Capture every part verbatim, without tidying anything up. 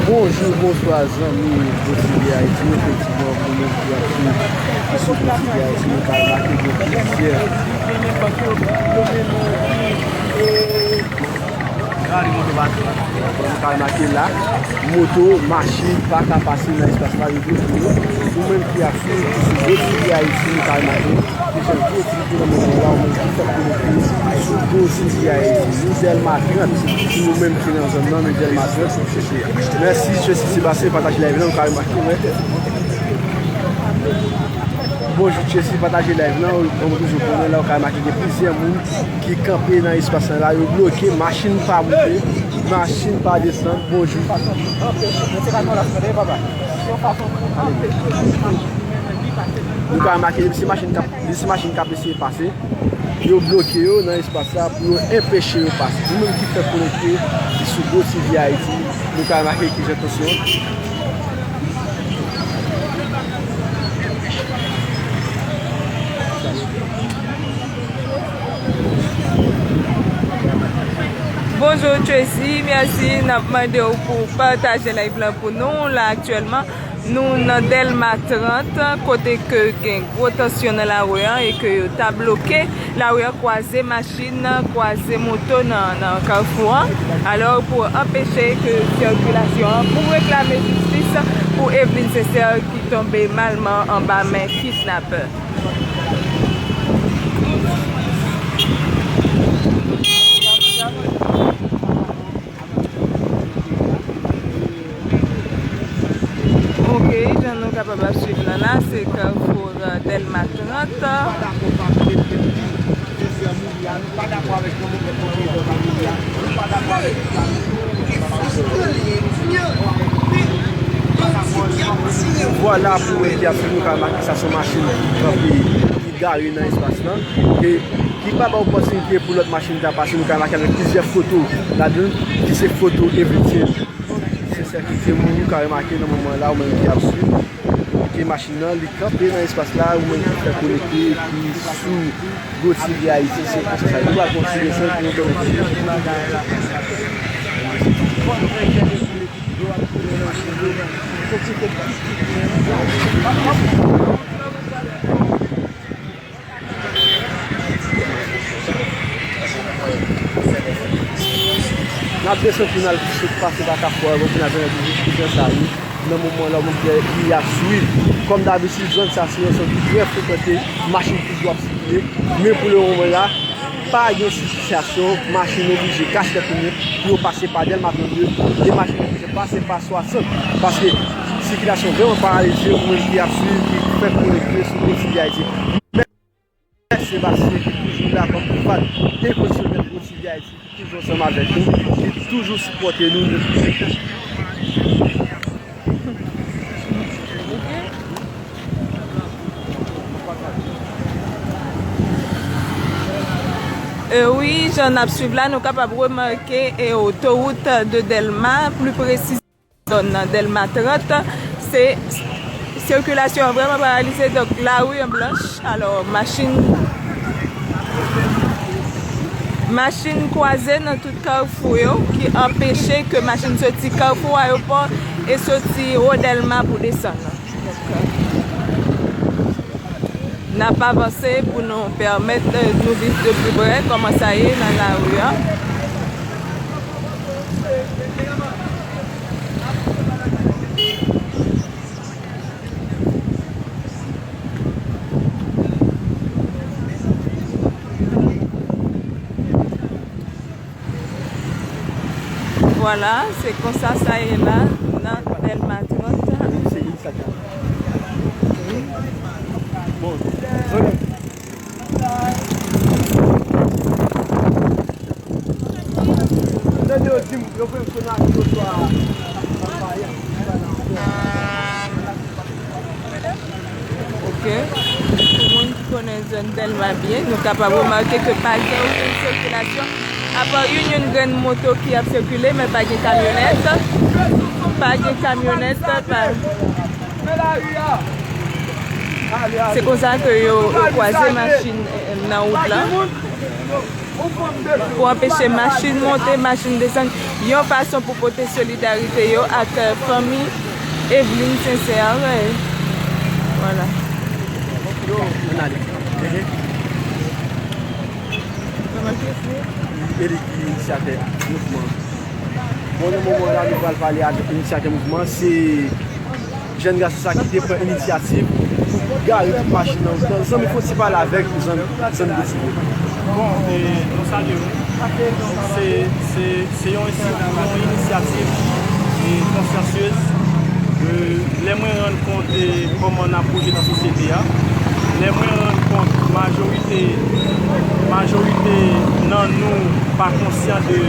Bonjou, bonswa, zanmi Go T V Ayiti, efektivman, pou nou ki ap swiv sou Go T V Ayiti, nou ka remake gen plizyè. Nou ka remake la, moto, machin pa ka pase nan espas la, yo bloke yo. Nou menm ki ap swiv sou Go T V Ayiti, nou ka remake plizyè gwo trik nan moman la, ou menm ki fèk konekte sou Go T V Ayiti. Nou Dèlma trant, si nou menm ki nan zòn nan, nou Dèlma trant, nou chèche. Mèsi, Tracy Sébastien, pataje live la, nou ka remake, wè. Bonjou, Tracy, pataje live la, ou, ou toujou konnen la, ou ka remake gen plizyè moun ki kanpe nan espas la, yo bloke, machin pa moute, machin pa desann. Bonjou. Nou ka remake, depi se machin k ap, depi se machin k ap eseye pase, yo bloke yo nan espas la pou yo enpeche yo pase. Nou menm ki fèk konekte, ki sou Go T V Ayiti, nou ka remake ki jan tansyon. Bonjou Tracy, mèsi. N ap mande w pou pataje live lan pou nou. La aktyèlman, nou nan Dèlma trant, kote ke gen gwo tansyon nan lari an e ke yo ta bloke lari an, kwaze machin, kwaze moto nan, nan kafou an. Alò, pou anpeche ke sikilasyon an, pou reklame jistis pou Evelyne Sincère ki tonbe malman anba men kidnapè. Ok, jan nou kapab ap swiv la, la se Carrefour, euh, Dèlma trant. Vwala, pou moun ki ap swiv nou ka remake sa se yon machin ki kanpe, ki gare nan espas lan, e ki pa bay opòtinite pou lòt machin ta pase. Nou ka remake avèk plizyè foto ladan l, ki se foto Evelyne Sincère ki te mouri. Ou ka remake nan moman la, ou menm ki ap swiv, ke machin nan, li kanpe nan espas la, ou menm ki fèk konekte, ki sou Go T V Ayiti, se konsa sa. Nou pral kontinye sa pou nou konekte. N ap desann pou n al sot pase pa Kafou a, pou n al jwenn toujou ti jan sa yo. Nan moman la, ou menm ki ap swiv, kòm dabitid, zòn sa se yon zòn ki trè frekante, machin toujou ap sikile. Men pou le moman la, pa gen sikilasyon, machin oblije kache tèt yo pou yo pase pa Dèlma trannde, gen machin oblije pase pa swasant, paske sikilasyon vrèman paralize, ou menm ki ap swiv, ki fèk konekte sou Go T V Ayiti. Mèsi Sebastien ki toujou la kòm privat e kondisyonèl Go T V Ayiti, ki toujou ansanm avèk nou, ki toujou sipòte nou. E wi, jan n ap swiv la, nou kapab remake, e, otowout de Dèlma, pli presizeman zòn nan Dèlma trant, se sikilasyon an vrèman paralize, donk lari an blanch. Alò, machin, machin kwaze nan tout kafou yo, ki anpeche ke machin soti Kafou Ayewopò e soti wo Dèlma pou desann. N ap avanse pou nou pèmèt nou viv de pli prè kòman sa ye nan lari a. Vwala, se konsa sa ye la nan Dèlma trant. Tande yo di m, yo voye m sou nati oswa. Ok. Pou moun ki konnen zòn Dèlma byen, nou kapab remake ke pa gen okenn sikilasyon, apa youn youn grenn moto ki ap sikile, men pa gen kamyonèt. Pa gen kamyonèt, pa. Fè lari a. Se konsa ke yo, yo kwaze machin, eh, nan wout la pou anpeche machin monte, machin desann, yon fason pou pote solidarite yo ak, eh, fanmi Evelyne Sincère. Vwala. E li ki inisyatè mouvman. Bon, nan moman la, nou pral pale ak inisyatè mouvman, se jèn gason sa ki te pran inisyativ pou gare tout machin nan wout lan. Zanmi, fò ti pale avèk zanmi, zanmi de Tibwe. Bon, e, nou salye w. Se, se, se yon, yon inisyativ e konsyansyez. E, lè mwen rann kont de kòman n ap bouje nan sosyete a, lè mwen rann kont majorite, majorite nan nou pa konsyan de,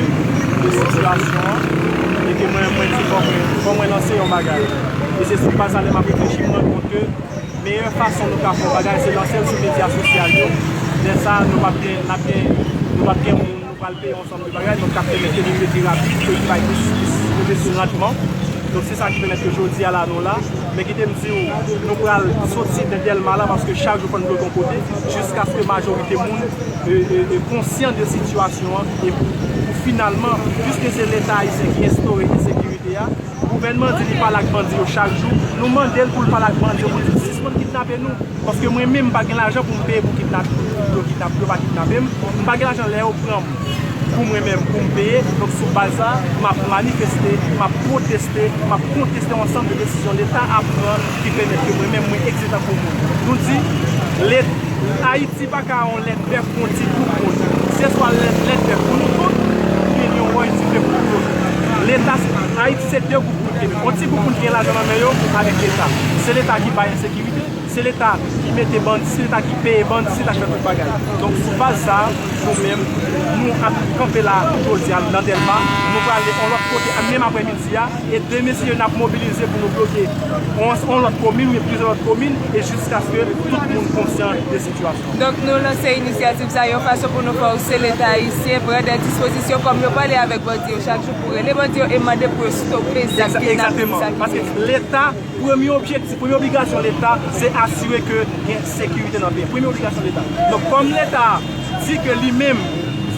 de sitiyasyon an, e ke mwen, mwen di fò mwen, fò mwen lanse yon bagay. E se sou baz sa lè m ap reflechi, mwen rann kont ke meyè fason nou ka fè yon bagay, se lanse l sou medya sosyal yo. Lè sa a, nou p ap gen, n ap gen, nou p ap gen moun, nou pral peye yon sòm de bagay, donk k ap pèmèt ke nou rete rapid, e ki bay plis, plis, plis randman. Donk se sa ki pèmèt ke jodi a la nou la. Men kite m di w, nou pral soti nan Dèlma la, paske chak jou fò n bloke yon kote, jiskaske majorite moun, e, e, e, konsyan de sitiyasyon an, e pou, pou finalman, piske se Leta ayisyen ki enstore ensekirite a, gouvènman di li pale ak bandi yo chak jou, nou mande l pou l pale ak bandi yo, pou l di sispann kidnape nou. Paske mwen menm, m pa gen lajan pou m peye pou kidnap, pou yo kidnap, pou yo pa kidnape m. M pa gen lajan lè yo pran m pou mwen menm, pou m peye. Donk, sou baz sa, m ap manifeste, m ap pwoteste, m ap konteste yon ansanm de desizyon Leta ap pran ki pèmèt ke mwen menm, mwen egziste tankou moun. Nou di, Let-, Ayiti pa ka yon lèt bèf pou yon ti gwoup moun. Se swa lèt, lèt bèf pou nou tout, oubyen yon wòy dife pou nou tout. Leta, se, Ayiti se de gwoup moun ki gen. Yon ti gwoup moun ki gen lajan nan men yo avèk Leta. Se Leta ki bay ensekirite. Se Leta ki mete bandi, se Leta ki peye bandi, se Leta ki fè tout bagay. Donk, sou baz sa a, nou menm, nou ap kanpe la jodi a nan Dèlma, nou prale yon lòt kote, menm aprèmidi a, e demen, si Dye vle, n ap mobilize pou nou bloke yon, yon lòt komin, oubyen plizyè lòt komin, e jiskaske tout moun konsyan de sitiyasyon. Donk, nou lanse inisyativ sa a, yon fason pou nou fè w se Leta ayisyen, pran de dispozisyon kòm yo pale avèk bandi yo chak jou pou rele bandi yo e mande pou yo stope zak kidnapin sa ki. Egzakteman. Paske Leta, premye objektif, premye obligasyon Leta, se asire ke gen sekirite nan peyi. Premye obligasyon Leta. Donk, kòm Leta di ke li menm,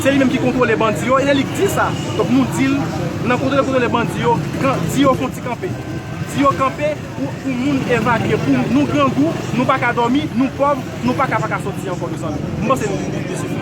se li menm ki kontwole bandi yo, e se li k di sa. Donk, nou di l, nan kontwole, kontwole bandi yo, kan, di yo fè yon ti kanpe. Di yo kanpe pou, pou moun evakye. Pou nou grangou, nou pa ka dòmi, nou pòv, nou pa ka, pa ka soti ankò, mezanmi. M panse li, li, li sifi.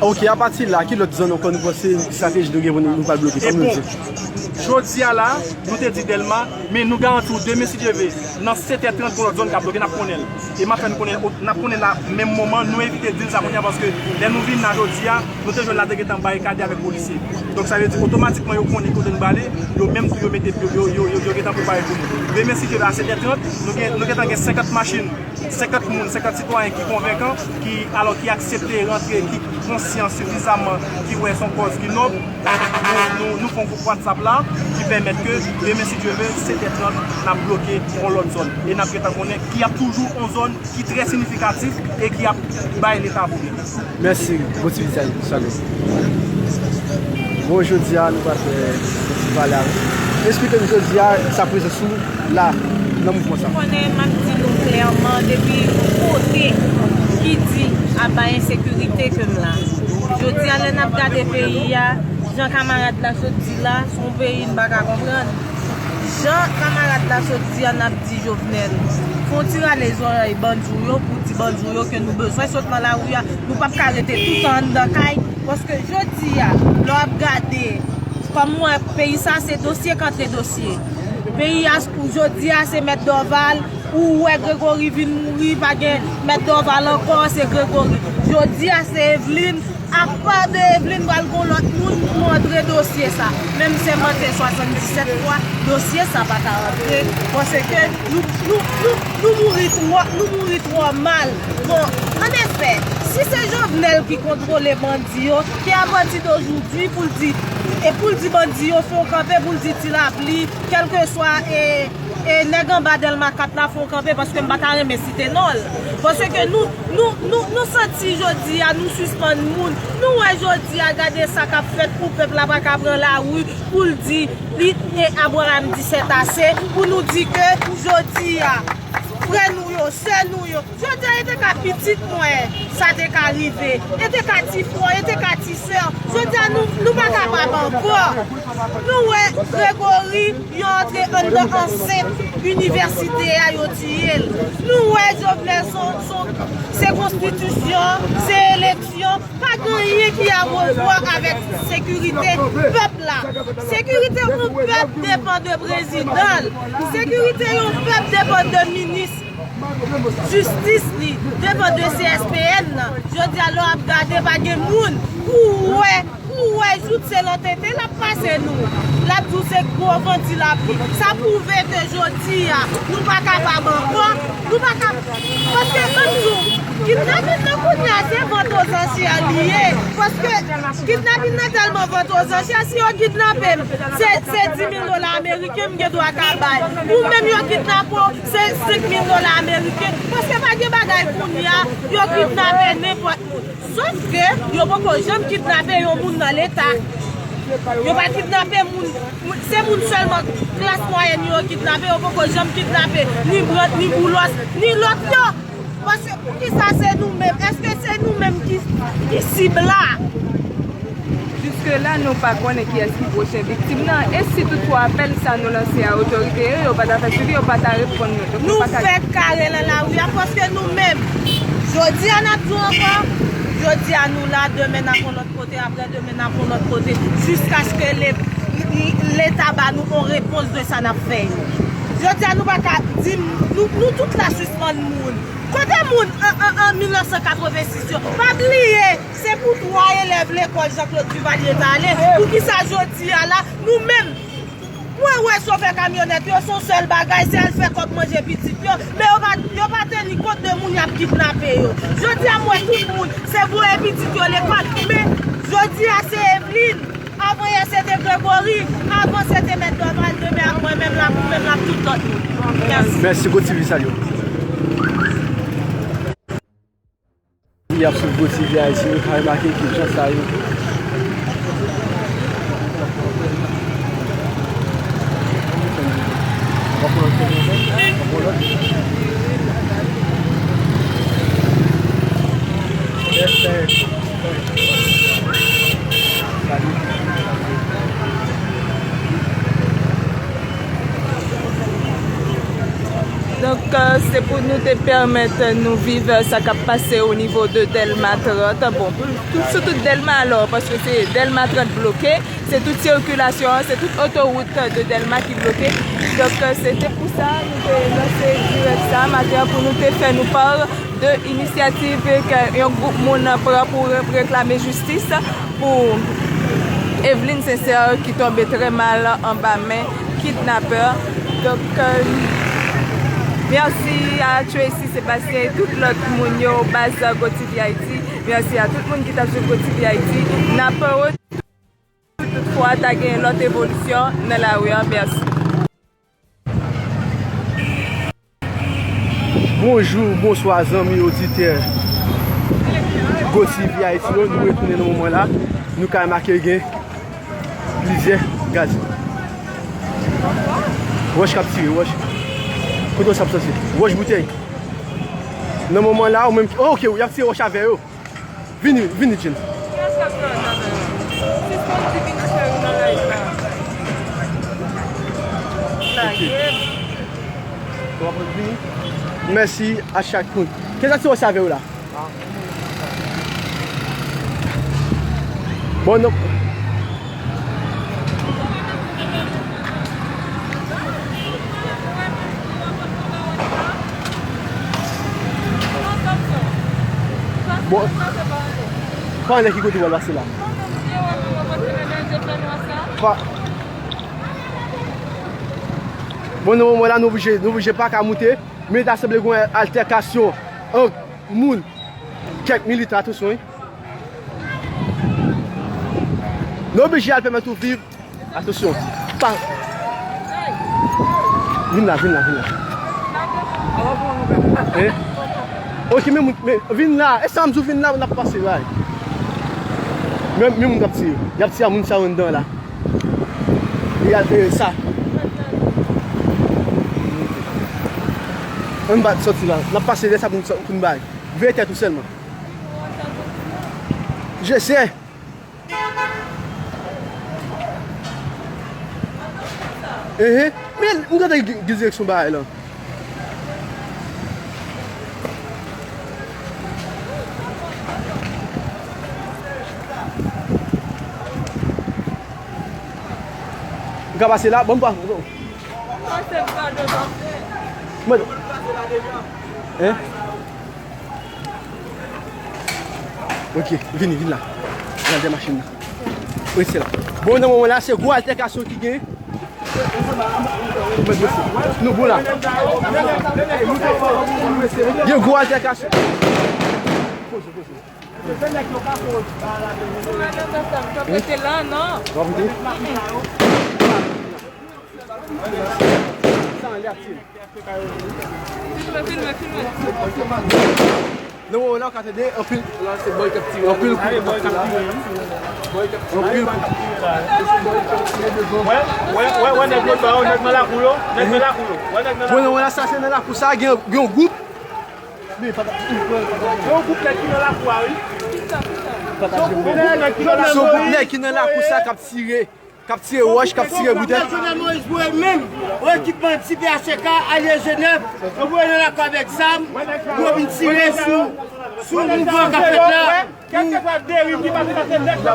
Ok, apati la, ki lòt zòn ankò nou panse estrateji nou gen pou nou, nou pral bloke, kòm nou di? Jodi a la, nou te di Dèlma, men nou garanti w demen, si Dye vle, nan sèt è trant, gon lòt zòn k ap bloke, n ap konnen l. E m ap fè nou konnen, n ap konnen la menm moman, nou evite di l sa kounye a, paske lè nou vin la jodi a, nou te jwenn la te gentan barikade avèk polisye. Donk, sa vle di, otomatikman, yo konnen kote n prale, yo menm tou, yo mete, yo, yo, yo, yo, yo gentan prepare pou nou. Demen, si Dye vle, a sèt è trant, nou gen, nou gentan gen senkant machin, senkant moun, senkant sitwayen ki konvenkan, ki, alò, ki aksepte rantre, ki konsyan sifizaman, ki wè se yon kòz ki nòb. Nou, nou, nou fè yon gwoup WhatsApp la, ki pèmèt ke demen, si Dye vle, sèt è trant, n ap bloke yon lòt zòn. E n ap gentan konnen ki ap toujou yon zòn ki trè siyifikatif e ki ap bay Leta pwoblèm. Mèsi, bon ti vizaj, salut. Bon, jodi a, nou pral fè yon ti pale avè w. Esplike n jodi a, sa prezans ou la, nan mouvman sa. Ou konnen, m ap di nou klèman, depi kote ki di aba ensekirite ke m la. Jodi a, lè n ap gade peyi a, jan kamarad la sot di la, se yon peyi n pa ka konprann. Jan kamarad la sot di a, n ap di Jovenel, fè yon ti rale zòrèy bandi w yo pou di bandi w yo ke nou bezwen sot nan lari a. Nou p ap ka rete toutan anndan kay, paske jodi a, lè w ap gade, kòm w wè peyi sa, se dosye k antre dosye. Peyi a, jodi a, se Mèt Dorval, ou wè Gregory vin mouri, pa gen Mèt Dorval ankò, se Gregory. Jodi a, se Eveline, apa de Eveline pral gon lòt moun pou antre dosye sa. Menm se mante swasanndisèt fwa, dosye sa pa ka antre. Paske nou, nou, nou, nou mouri twò, nou mouri twò mal. Bon, annefè, si se Jovenel ki kontwole bandi yo, ke apati de jodi pou l di, e pou l di bandi yo fè yon kanpe, pou l di Ti Lapli, kèlkeswa, e, e nèg anba Dèlma kat la fè yon kanpe, paske m pa ta renmen site non l. Paske nou, nou, nou, nou santi jodi a, nou sispann moun. Nou wè jodi a, gade sa k ap fèt pou pèp la pa ka pran lari pou l di, li, e Abraham di sèt ase, pou nou di ke jodi a, Frè nou yo, sè nou yo. Jodi a, e te ka pitit mwen, sa te ka rive. E te ka ti frè, e te ka ti sè. Jodi a, nou, nou pa kapab ankò. Nou wè Gregory, yo antre anndan ansent inivèsite a, yo tiye l. Nou wè Jovenel, son, son, se konstitisyon, se eleksyon. Pa gen anyen ki a wevwa avèk sekirite pèp la. Sekirite yon pèp depann de prezidan l. Sekirite yon pèp depann de minis jistis li, depann de C S P N nan. Jodi a, lè w ap gade, pa gen moun pou wè, pou wè jout se lantete l ap pase nou. L ap di w se gwo vanti lapli. Sa pwouve ke jodi a, nou pa kapab ankò. Nou pa ka, paske ann di w, kidnapin nan kounye a se vant ozansè li ye. Paske kidnapin nan tèlman vant ozansè, si yo kidnape m, se, se dis mil dola ameriken m gen dwa ka bay. Ou menm yo kidnape w, se senk mil dola ameriken. Paske pa gen bagay kounye a, yo kidnape nenpòt moun. Sòf ke yo poko janm kidnape yon moun nan leta. Yo pa kidnape moun, moun, se moun sèlman klas mwayèn yo kidnape, yo poko janm kidnape ni Brandt, ni Boulos, ni lòt yo. Paske poukisa se nou menm? Èske se nou menm ki, ki sib la? Jiske la, nou pa konnen kiyès ki pwochen viktim nan. E si toutfwa apèl sa nou lanse a otorite yo, yo pa ta fè swivi, yo pa ta reponn nou. Donk, nou Nou pa ka fèk kare nan lari a paske nou menm. Jodi a n ap di w ankò, jodi a nou la, demen n ap yon lòt kote, aprè demen n ap yon lòt kote, jiskaske le, Leta ba nou yon repons de sa n ap fè yo. Jodi a nou pa ka di m, nou, nou tout la sispann moun. Kote moun an, an, an mil nèf san katrevensis yo? Pa bliye, se pou twa elèv lekòl Jean Claude Duvalier t ale. Poukisa jodi a la, nou menm, mwen wè chofè kamyonèt yo, se yon sèl bagay, se al fè kòb manje pitit yo, men yo pa, yo pa teni kont de moun y ap kidnape yo. Jodi a m wè tout moun, se voye pitit yo lekòl, men jodi a se Evelyne, avan yè se te Gregory, avan se te Mèt Dorval, demen ap mwen menm l ap, ou menm l ap tout lòt moun. Mèsi. Mèsi, Go T V, salye w. Y ap swiv Go T V Ayiti, nou ka remake ke jan sa ye. Donk, euh, se pou nou te pèmèt nou viv, euh, sa k ap pase o nivo de Dèlma trant. Bon, pou, tout, sou tout Dèlma alò, paske se Dèlma trant bloke, se tout sikilasyon an, se tout otowout de Dèlma ki bloke. Donk, euh, se te pou sa, nou te lanse dirèk sa maten an pou nou te fè nou pa de inisyativ ke yon gwoup moun pran pou re-, reklame jistis pou Evelyne Sincère ki tonbe trè mal anba men kidnapè. Donk, euh, mèsi a Tracy Sébastien e tout lòt moun yo, baz Go T V Ayiti. Mèsi a tout moun ki t ap swiv Go T V Ayiti. N ap re-, toutfwa ta gen lòt evolisyon nan lari a. Mèsi. Bonjou, bonswa, zanmi oditè Go T V Ayiti yo. Nou retounen nan moman la. Nou ka remake gen plizyè, gad. Wòch k ap tire, wòch. Kote w sa ap sòti? Wòch boutèy. Nan moman la, ou menm ki, oh, ok, y ap tire wòch avè yo. Vini, vini, Jean. Kiyès k ap fè yon afè la? Sispann di vin afè yo nan live la. Lage. Ok. Ou ap vini? Mèsi a chak moun. Kiyès k ap tire wòch avè yo la? Bon, non. Bon. Pa anlè ki kote w al pase la? Pa. Bon, non, mwen la, nou oblije, nou oblije pa ka moute. Men ta sanble gen yon altèkasyon ant moun, kèk militan, atansyon, wi. Nou oblije al pèmèt ou viv. Atansyon. Pa. Vin la, vin la, vin la. Hein? Ok, men moun, men vin la. E sa m di w, vin la, n ap pase la. Men, men moun k ap tire. Y ap tire a moun sa yo anndan la. E y a, e sa. Ann bat sòti la. N ap pase lè sa pou n, pou n bay. Veye tèt ou sèlman. Jesè. Ehe. Men, m tande gen, gen direksyon bagay la. M ka pase la? Ban m pa. Pase m pa devan. Mwen. Hein? Ok, vini, vini la. Nan de machin nan. Rete la. Bon, nan moman la, se gwo altèkasyon ki gen. Nou bon la. Gen gwo altèkasyon. Poze, poze. Mete la, non. Sa anlè aktif. Filme, filme, filme. Nan moman la, w ka tande anpil, anpil kout. Anpil kout. Wè, wè, wè, wè nèg yo ba yo, nèg nan lakou yo, nèg nan lakou yo. Wè nèg nan lakou. Bon, nan moman la, sa se nan lakou sa, gen, gen yon gwoup. Gen yon gwoup nèg ki nan lakou a, wi. Se yon gwoup nèg ki nan lakou sa k ap tire. K ap tire wòch, k ap tire boutèl. Jovenel Moïse voye menm yon ekip bandi P H T K ale Jenèv, yo voye nan lakou avèk zam pou yo vin tire sou, sou mouvman k ap fèt la. Kèlkeswa deriv ki pase, pase nèg la.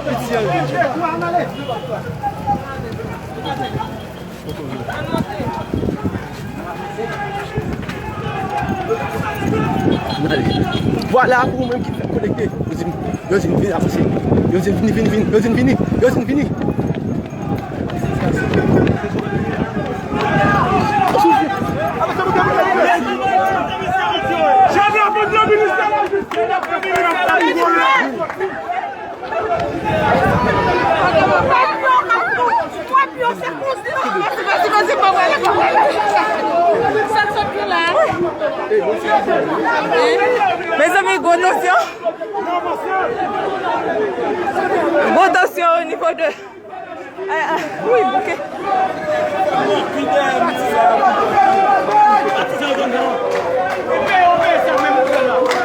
Vwala, pou ou menm ki fèk konekte. Yo di, yo di vini avanse. Yo di vini, vini, vini. Yo di vini, yo di vini. Mezanmi, gwo tansyon. Gwo tansyon o nivo de. Ay, ay, wi, bouke.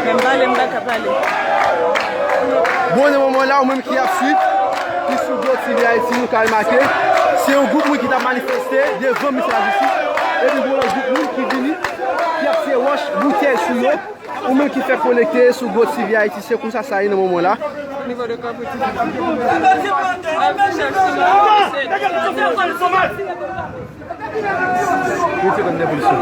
Men m pale, m pa ka pale. Bon, nan moman la, ou menm ki ap swiv, ki sou Go T V Haïti, nou ka remake, se yon gwoup moun ki t ap manifeste devan ministè lajistis, epi gon lòt gwoup moun ki vini, ki ap tire wòch, boutèy sou yo. Ou menm ki fèk konekte sou Go T V Haïti, se konsa sa ye nan moman la. Nivo de kapasite. Al chèche sou la. Yon segonn de polisye.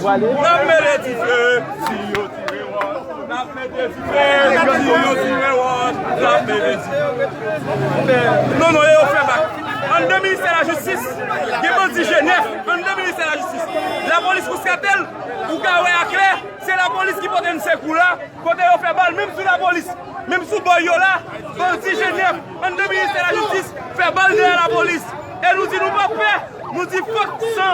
N ap mele dife si yo tire wòch. N ap mete dife si yo tire wòch. N ap mete dife. Non, non, yo fè bak. Anndan ministè lajistis, gen bandi Jenèf. Anndan ministè lajistis. Lapolis konstatel, ou ka wè aklè, se lapolis ki pote n sekou la. Kote yo fè bal, menm sou lapolis, menm sou bò yo la, bandi Jenèf, anndan ministè lajistis, fè bal dèyè lapolis. E nou di nou p ap pè, nou di fòk san,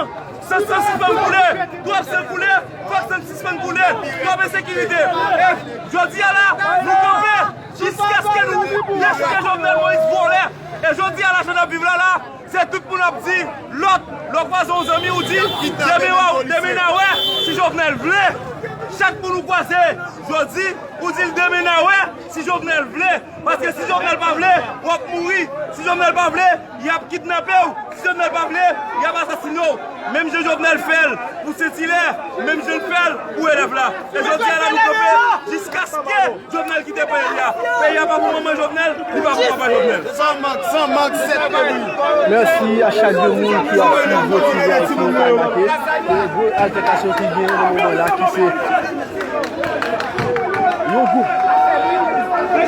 san, san sispann koule, twòp san koule, fòk san sispann koule, twòp ensekirite. E jodi a la, nou kanpe jiskaske nou dechouke Jovenel Moïse vòlè. E jodi a la, jan n ap viv la la, se tout moun ap di lòt, lè w kwaze yon zanmi, ou di, demen w a, demen n a wè, si Jovenel vle. Chak moun ou kwaze, jodi, ou di l demen n a wè, si Jovenel vle. Paske si Jovenel pa vle, w ap mouri. Si Jovenel pa vle, y ap kidnape w. Si Jovenel pa vle, y ap asasine w. Menm jan Jovenel fè l pou Sentilè, menm jan l fè l pou elèv la. E jodi a la, nou kanpe jiskaske Jovenel kite peyi a. Peyi a pa pou manman Jovenel, li pa pou papa Jovenel. Mèsi a chak de moun ki ap swiv Go T V Haïti, nou ka remake. Gen gwo altèkasyon ki genyen nan moman la, ki se yon gwoup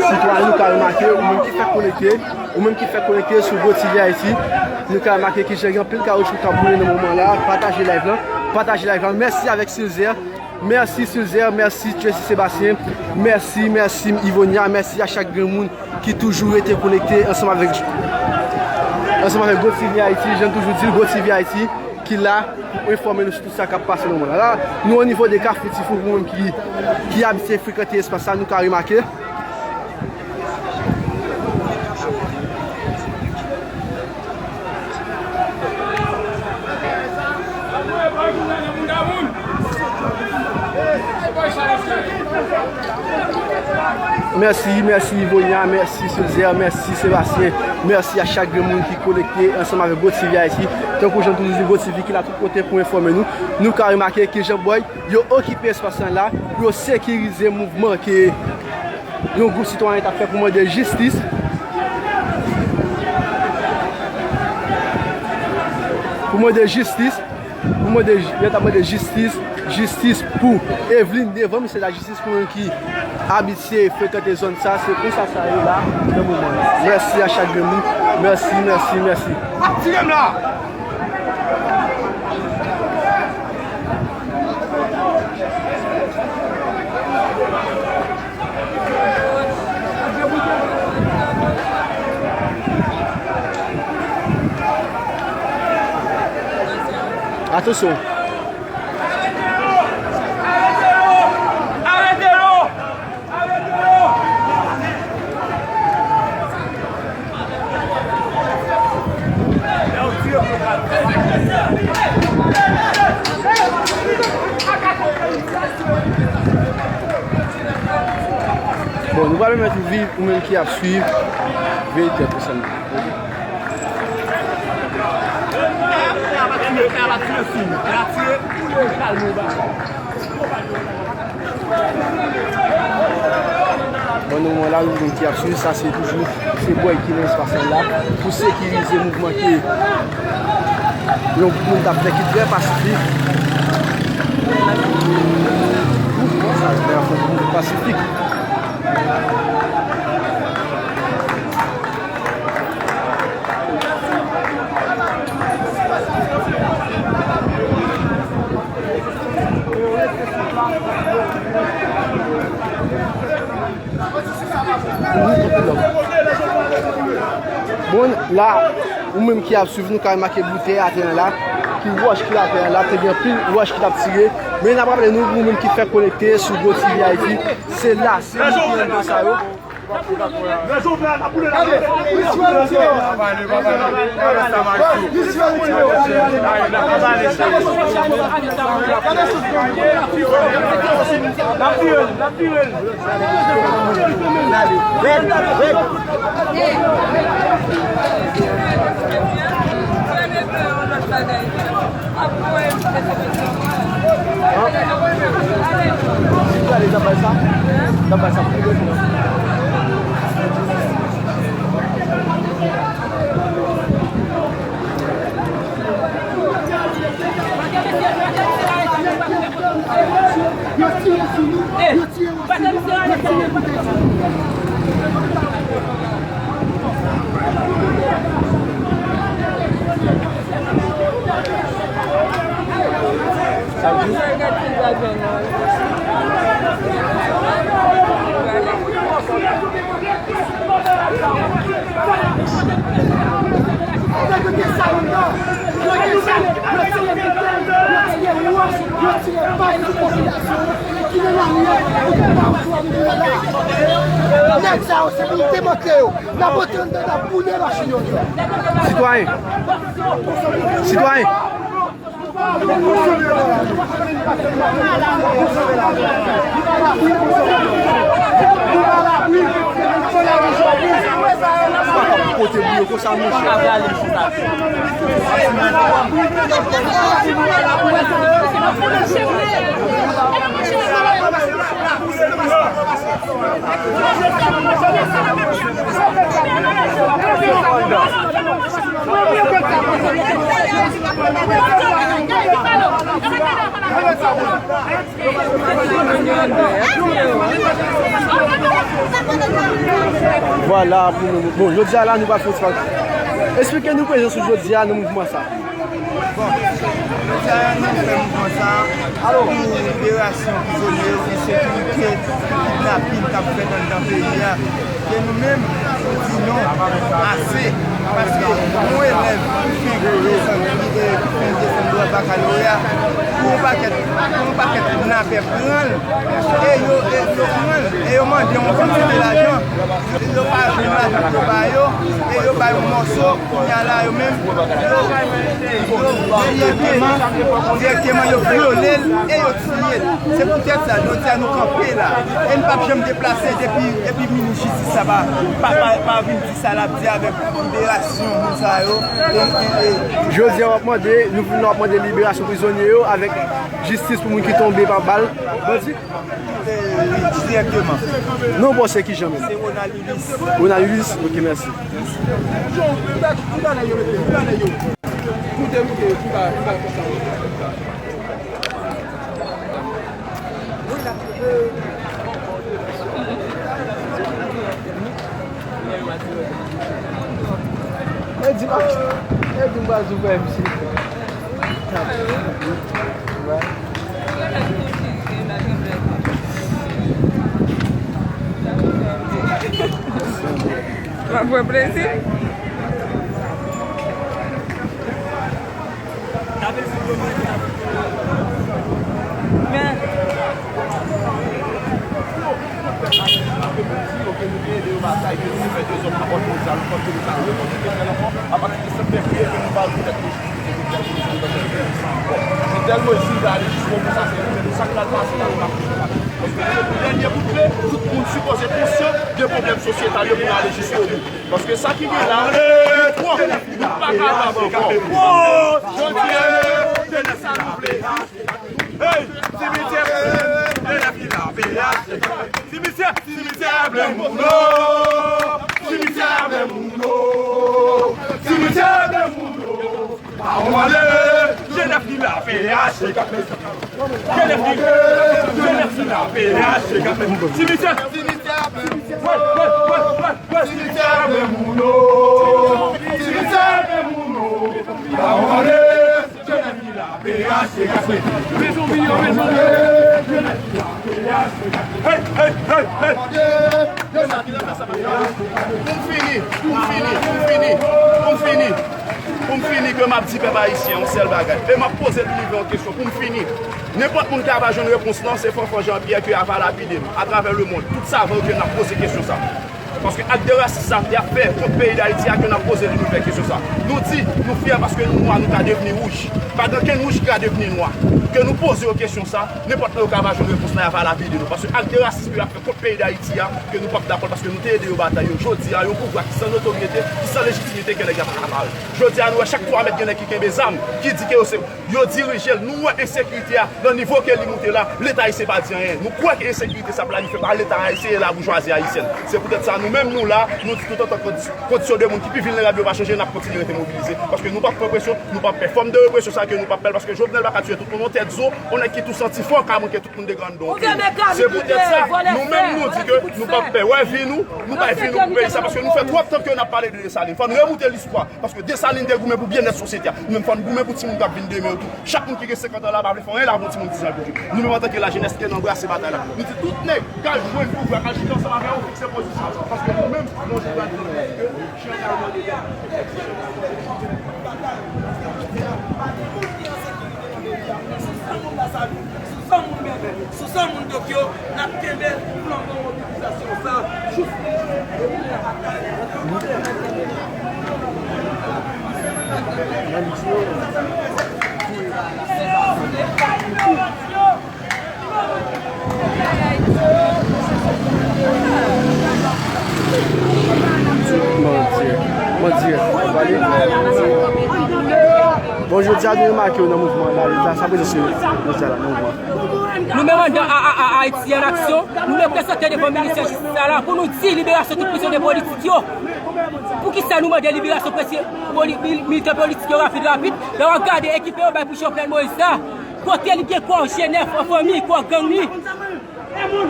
sitwayen, nou ka remake, ou menm ki fèk konekte, ou menm ki fèk konekte sou Go T V Haïti, nou ka remake ki jan gen anpil kawoutchou k ap boule nan moman la. Pataje live lan, pataje live lan. Mèsi avèk Silzer. Mèsi Silzer, mèsi Tracy Sébastien, mèsi, mèsi Ivonia, mèsi a chak grenn moun ki toujou rete konekte ansanm avèk, ansanm avèk Go T V Haïti. Jan m toujou di l, Go T V Haïti, ki la pou enfòme nou sou tout sa k ap pase nan moman la. La, nou o nivo de Kafou Tifou, pou moun ki, ki abitye frekante espas sa, nou ka remake. Mèsi, mèsi Ivonia, mèsi Césaire, mèsi Sébastien, mèsi a chak grenn moun ki konekte ansanm avèk GoTV Ayiti. Tankou jan nou toujou di, GoTV ki la tout kote pou enfòme nou. Nou ka remake ke Jean Boy, yo okipe espas lan la pou yo sekirize mouvman ke yon gwoup sitwayen t ap fè pou mande jistis. Pou mande jistis, pou mande, yo t ap mande jistis, jistis pou Eveline Devan, mesye la, jistis pou moun ki abitye frekante zòn sa, se konsa sa ye la, nan moman. Mèsi a chak grenn moun. Mèsi, mèsi, mèsi. Tire m la! Atansyon. Bon, nou pral pèmèt ou viv, ou menm ki ap swiv, verite konsènan. Bon, nou wè la, nou menm ki ap swiv, sa se toujou, se Boy ki nan espas lan la pou sekirize mouvman ke yon gwoup moun t ap fè ki trè pasifik. Mouvman sa trè pasifik. Bon, la, ou menm ki ap swiv nou, ka remake boutèy atè a la, ki wòch ki atè a la, te gen anpil wòch ki t ap tire. Men n ap raple nou, ou menm ki fèk konekte sou GoTV Ayiti, se la, se nan sa yo. Nèg sa yo, se pou n demantle yo. N ap antre anndan, n ap boule machin yo. Sitwayen. Sitwayen. Kote bouyo konsa, monchè. Vwala, pou nou, bon, jodi a la, nou pral fè yon ti pa. Esplike nou prezans ou jodi a nan mouvman sa. Bon, jodi a, nou fè mouvman sa pou liberasyon prizonye yo, pou sekirite kidnapin k ap fèt anndan peyi a. E nou menm, nou di non, ase. Paske yon elèv ki fenk desann, ki, e, ki fenk desann Bakaloreya, pou yon pakèt, pou yon pakèt kidnapè pran l, e yo, e yo pran l, e yo mande yon kantite lajan, yo, yo pa jwenn lajan pou yo ba yo, e yo ba yo mòso, kounye a la, yo menm, yo, yo dirèkteman, dirèkteman, yo vyole l, e yo tiye l. Se poutèt sa, jodi a nou kanpe la, e n p ap janm deplase depi, depi minis jistis la pa, pa, pa, pa vin di sa l ap di avèk liberasyon moun sa yo. E, e, e, Jodi a, w ap mande, nou, nou ap mande liberasyon prizonye yo avèk jistis pou moun ki tonbe pa bal bandi? E, dirèkteman. Non, bò, se kijan menm? Se Ronald Ulysse. Ronald Ulysse? Ok, mèsi. Koute, koute, koute, koute. E di, e di m pa sou fè misye. W ap wè plezi. Men. Jovenel Moïse rive ale jiskobou, sa se sa k pral pase la, yo p ap touche la. Paske se pou dènye bout ble, tout moun sipoze konsyan de pwoblèm sosyetal yo pou n ale jiskobou. Paske sa ki gen la, li twòp, nou pa kapab ankò. Jodi a, se de sa nou vle. Hey! Simityè, se de la fila, fila. Simityè, simityè a ble moun o. Simityè a ble moun o. Simityè a ble moun o. Pa w mande, Jenèf ki la P H C. Jenèf ki, Jenèf ki la P H C. Simityè, simityè a ble moun o. Simityè a ble moun o. Simityè a ble moun o. Pa w mande, Jenèf ki la P H C. Mezon mi yo, mezon mi yo. Hey, hey, hey, hey. Pou m fini, pou m fini, pou m fini, pou m fini, pou m fini, ke m ap di pèp ayisyen yon sèl bagay. E m ap poze Louis Louvet yon kesyon pou m fini. Nenpòt moun ki ap jwenn repons lan, se Fanfan Jean Pierre ki ap lapide m atravè lemonn. Tout savan yo ke n ap poze kesyon sa. Paske ak de rasis sa y ap fè kont peyi Dayiti a, ke n ap poze Louis Louvet kesyon sa. Nou di, nou fyè paske nou nwa, nou ka devni wouj. Pa gen okenn wouj ki ka devni nwa. Ke nou poze yo kesyon sa, nenpòt lè yo ka va jwenn repons la, y ap lapide nou. Paske ak de rasis ke y ap fè kont peyi Dayiti a, ke nou p ap dakò l, paske nou te ede yo batay yo. Jodi a, yon pouvwa ki san notorite, ki san lejitimite, gen nèg y ap akamare. Jodi a, nou wè chak twa mèt gen nèg ki kenbe zam, ki di ke yo se, yo dirije l. Nou wè ensekirite a, nan nivo ke li moute la, Leta ayisyen pa di anyen. Nou kwè ke ensekirite sa planifye pa Leta ayisyen e laboujwazi ayisyèn. Se poutèt sa, nou menm nou la, nou di tout antan kondi-, kondisyon de moun ki pi vilnerab yo pa chanje, n ap kontinye rete mobilize. Paske nou p ap pran presyon, nou p ap pè fòm de represyon sa ke nou p ap pè l, paske Jovenel pa ka tiye tout moun, yon tèt zo, yon nèg ki tou santi fò ka manke tout moun de grann don. Se poutèt sa, nou menm nou di ke nou p ap pè. Wè vi nou, nou bay vi nou pou peyi sa, paske nou fè twòp tan ke n ap pale de Desalin. Fò n remoute listwa, paske Desalin te goumen pou byennèt sosyete a. Nou menm fò n goumen pou timoun k ap vin demen yo tou. Chak moun ki gen senkant an la pa vle fè anyen la pou yon timoun diz an piti. Nou menm antanke lajenès, ann anbrase batay la. Nou di tout nèg k al jwenn pouvwa, k al chita ansanm avè yo, fikse pozisyon. Paske nou menm, nou di ke Sou san moun Lasalin, sou san moun Bèbè, sou san moun Tokyo, n ap kenbe flanbo mobilizasyon sa a jis Bon, Dye. Bon, Dye. Bon, jodi a, nou remake w nan mouvman an la. Sa, sa prezans ou jodi a la, nan mouvman an. Nou menm anndan a, a, a, Ayiti an aksyon, nou reprezante devan minis jistis la, la pou nou di liberasyon tout prizonye politik yo. Poukisa nou mande liberasyon presi-, poli-, mil-, militan politik yo rapid, rapid? Lè w ap gade ekip yo bay pou Jovenel Moïse la, kote li gen kò Jenèf an fanmi, kò gang li.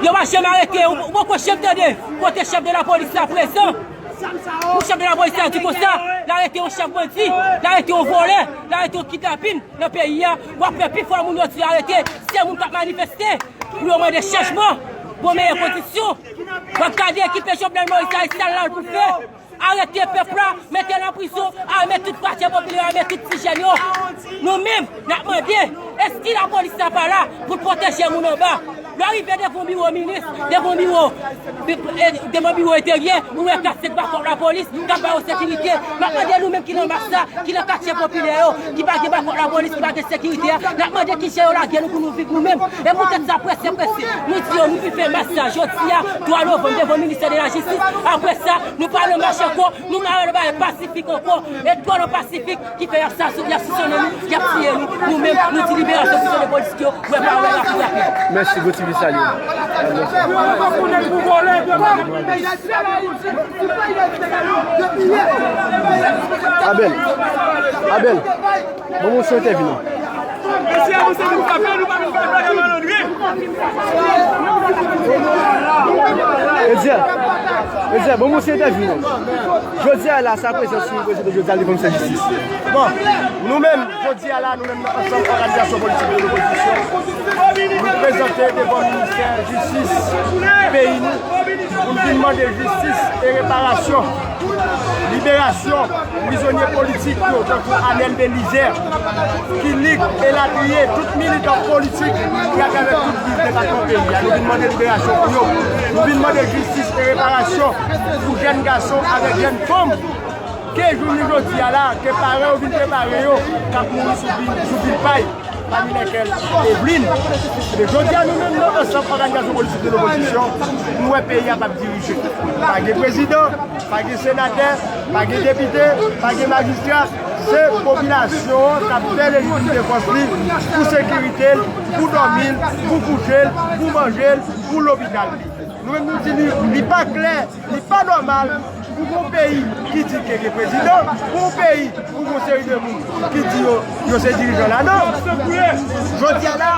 Yo pa janm arete, ou, ou poko janm tande kote chèf de lapolis la prezan. Pou chèf de lapolis la di konsa, l arete yon chèf bandi, l arete yon vòlè, l arete yon kidnapin nan peyi a. W ap wè pifò moun yo di arete, se moun k ap manifeste pou yo mande chanjman, bon meyè kondisyon. W ap gade ekip Jovenel Moïse la, e sa l la pou fè. Arete pèp la, mete l an prizon, ame tout katye popilè, ame tout ti jèn yo. Nou menm, n ap mande, èske lapolis la pa la pou l pwoteje moun anba? Lè w rive devan biwo minis, devan biwo, de-, e, devan biwo enteryè, ou wè kat senk bakòp lapolis k ap ba yo sekirite. M ap mande nou menm ki nan mas la, ki nan katye popilè yo, ki pa gen bakòp lapolis, ki pa gen sekirite a, n ap mande kijan yo lage nou pou nou viv nou menm. E poutèt sa, prese, prese, nou di yo, nou fin fè mas la jodi a, twa novanm, devan ministè de la jistis. Apre sa, nou pa nan mach ankò, nou pa nan bagay pasifik ankò. E twò nan pasifik ki fè y ap sa-, y ap sisyonnen nou, y ap tiye nou. Nou menm, nou di liberasyon prizonye politik yo, wè pa wè, rapid, rapid. Mèsi, Go T V salye w. Abel, Abel, ban mwen yon entèvyou non. Mesye, nou se nou ka fè, nou pa vin fè blòk a malandri. Edia, Edia, ban mwen yon entèvyou non. Jodi a la, sa prezans sou prezidan jodi a devan ministè jistis. Bon, nou menm, jodi a la, nou menm nan ansanm òganizasyon politik de lopozisyon, nou prezante devan ministè jistis peyi nou pou n vin mande jistis e reparasyon, liberasyon prizonye politik yo, tankou Anel Belizaire, Kilik, elatriye, tout militan politik ki atravè tout vil depatman peyi a. Nou vin mande liberasyon pou yo. Nou vin mande jistis e reparasyon pou jèn gason avèk jèn fanm ke jounen jodi a la, ke paran yo vin prepare yo, k ap mouri sou vil, sou vil pay, pami lèkèl Evelyn. Ebyen, jodi a, nou menm nan ansanm òganizasyon politik de lopozisyon, nou wè peyi a p ap dirije. Pa gen prezidan, pa gen senatè, pa gen depite, pa gen majistra. Se popilasyon an k ap fè lejitim defans li pou sekirite l, pou dòmi l, pou kouche l, pou manje l, pou lopital li. Nou menm, nou di li, li pa klè, li pa nòmal pou gon peyi ki di ke gen prezidan, pou yon peyi, pou yon seri de moun ki di yo, yo se dirijan ladan. Jodi a la,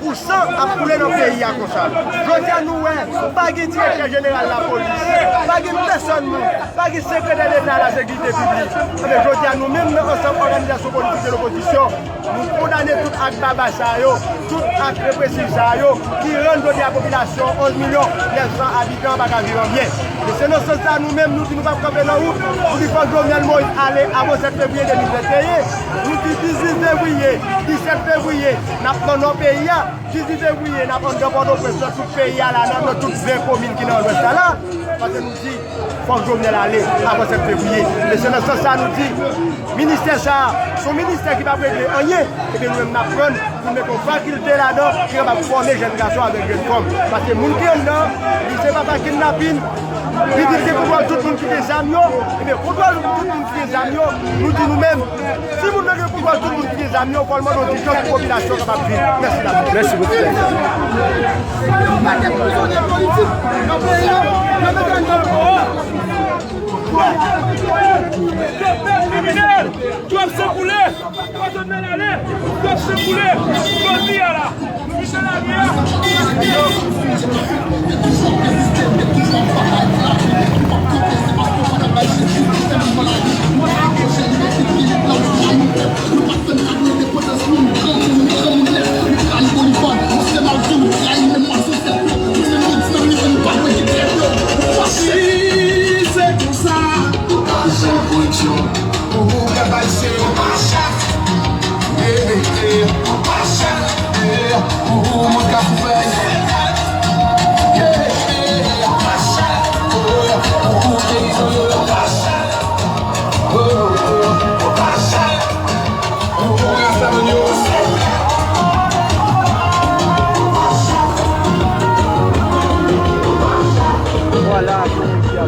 pou san ap koule nan peyi a konsa. Jodi a, nou wè, pa gen direktè jeneral lapolis, pa gen pèsòn moun, pa gen sekretè deta la sekirite piblik. Ebyen, jodi a, nou menm nan ansanm òganizasyon politik de lopozisyon, nou kondane tout ak baba sa yo, tout ak represif sa yo, ki rann jodi a popilasyon onz milyon nèf san abitan pa ka viv an byen. E se nan sans sa, nou menm, nou di nou p ap kanpe nan wout, nou di fòk Jovenel Moïse ale avan sèt fevriye de mil venteyen. Nou di dizuit fevriye, disèt fevriye, n ap nan nò peyi a, dizuit fevriye, n ap anndan Pòtoprens nan tout peyi a la, nan, nan tout ven komin ki nan Lwès la la, paske nou di fòk Jovenel ale avan sèt fevriye. E se nan sans sa, nou di, ministè sa a, se yon ministè ki p ap regle anyen, ebyen nou menm n ap pran pou n mete yon fakilte ladan ki kapab fòme jèn gason avèk jèn fanm. Paske moun ki anndan, li se papa kidnapin, li di l gen kontwòl tout moun ki gen zam yo, ebyen kontwòl tout moun ki gen zam yo, nou di nou menm, si moun nan gen kontwòl tout moun ki gen zam yo, fò l mande yon ti chans pou popilasyon kapab viv. Mèsi la. Mèsi bokou. Yon pakèt prizonye politik nan peyi a, yo mete anndan. Kriminèl, twòp san koule. Fò Jovenel ale, fò Jovenel ale, jodi a la, nou vin nan lari a. Si se konsa, ou pa janm koreksyon. Ou ka bay se yon machak. Yeah, yeah, yeah, machak. Yeah, yeah, machak. Oh, oh, oh, oh, machak. Oh, oh, oh, machak. Vwala, kounye a,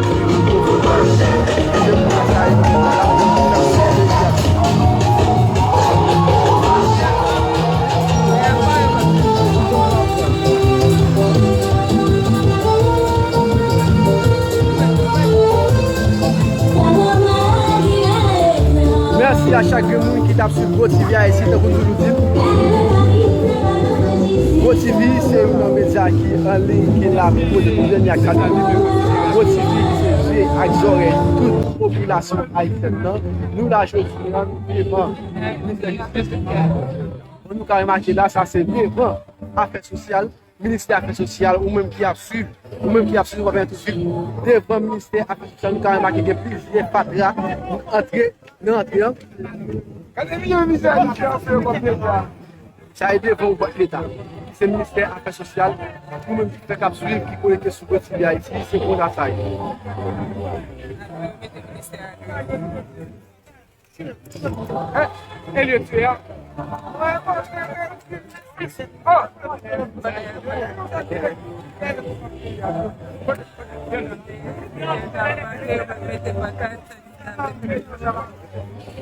Mèsi a chak grenn moun ki t ap swiv Go T V Ayiti, tankou toujou di l. Go T V se youn nan medya ki an liy, ki la pou pote pou dènye aktyalite. Go T V se zye ak zòrèy tout popilasyon ayisyèn nan. Nou la jodi a, nou devan ministè jistis pou nou ka remake la, sa se devan afè sosyal. Ministè Afè Sosyal, ou menm ki ap swiv, ou menm ki ap swiv, w ap vin tou swit devan Ministè Afè Sosyal, nou ka remake gen plizyè fatra antre nan antre an. Gade videyo mizè a, misye ap fè kòm leta. Sa e devan ou bòt leta. Se Ministè Afè Sosyal, ou menm ki fè k ap swiv, ki konekte sou Go T V Haiti, se konsa sa ye. Eh, Eliot, tu es là?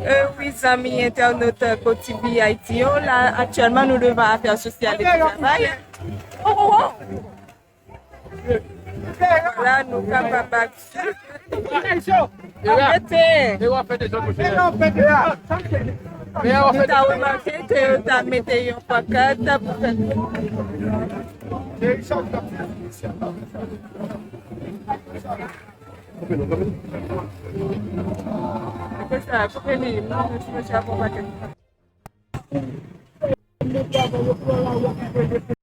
Eh wi, zanmi entènot Go T V Haiti yo, la aktyèlman nou devan Afè Sosyal e Travay. Oh, oh, oh. La nou kapab ak Arete! Nou ta remake ke yo ta mete yon pankat pou fè. Koupe non, koupe non. Koupe sa, koupe li. Mwen, mwen, mwen, mwen, mwen, mwen,